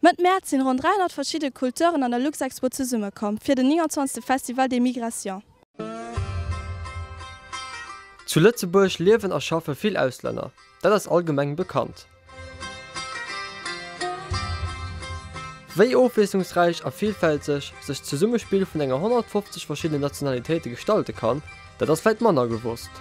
Mëtt Mäerz sinn ronn 300 verschidde Kulturen an der Luxexpo zesummekomm fir den 29. Festival des Migrations. Zu Lëtzebuerg liewen a schaffe vill Auslänner, dat ass allgemeng bekannt. Wéi ofwiesslungsräich a villfälteg sech d'Zesummespill vun enger 150 verschiddenen Nationalitéite gestalte kann, dat ass vläit manner gewosst.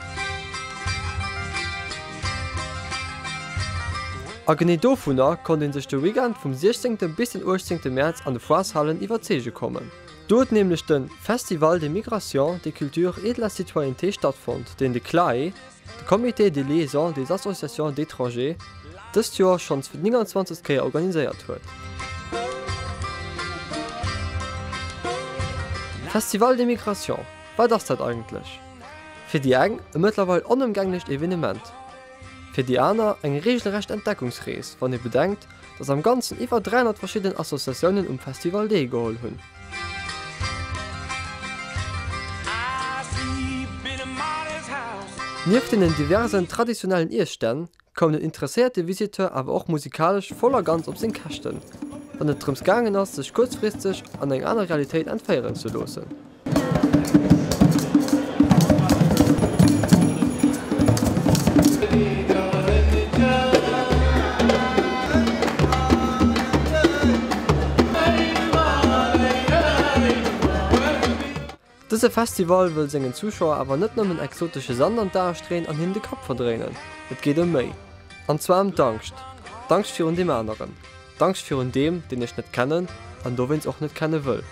A genee dovunner konnt ee sech de Weekend vum 16. bis den 18. Mäerz an de Foireshalen iwwerzeege kommen. Do huet nämlech de Festival des Migrations, des Cultures et de la Citoyenneté stattfonnt, deen de CLAE, De Comité de liaison des associations d'étrangers, dëst Joer schonns fir d'29. Kéier organiséiert huet. Festival des Migrations, wat ass dat eigentlech? Fir déi eng e mëttlerweil onëmgänglecht Evenement, fir déi aner eng reegelrecht Entdeckungsrees, wann ee bedenkt, dass am Ganzen iwwer 300 verschidden Associatiounen um Festival deelgeholl hunn. Nieft deenen diversen traditionellen Iesstänn koum den interesséierte Visiteur awer och musikalesch voll a ganz op seng Käschten, wann et drëms gaangen ass, sech kuerzfristeg an eng aner Realitéit entféieren ze loossen. Dëse Festival wëll sengen Zuschauer awer net nëmmen exotesche Sand an d'Ae stréen an hinnen de Kapp verdréinen. Et geet ëm méi. An zwar ëm d'Angscht. D'Angscht virun deem aneren. D'Angscht virun deem, deen ech net kennen an dowéinst och net kenne wëll.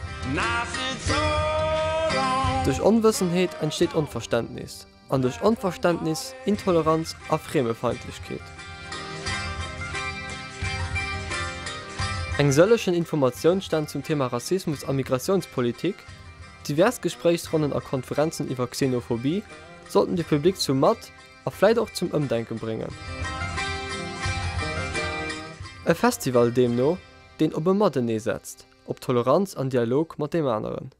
Duerch Onwëssenheet entsteet Onverständnis an duerch Onverständnis Intoleranz a Friemefeindlechkeet. Eng sëllechen Informatiounsstänn zum Thema Rassismus a Migratiounspolitik, divers Gespréichsronnen a Konferenzen iwwer Xenophobie sollten de Public zum Mat a vläit och zum Ëmdenken bréngen. E Festival deemno, deen op e Matenee setzt, op Toleranz an Dialog mat deem aneren.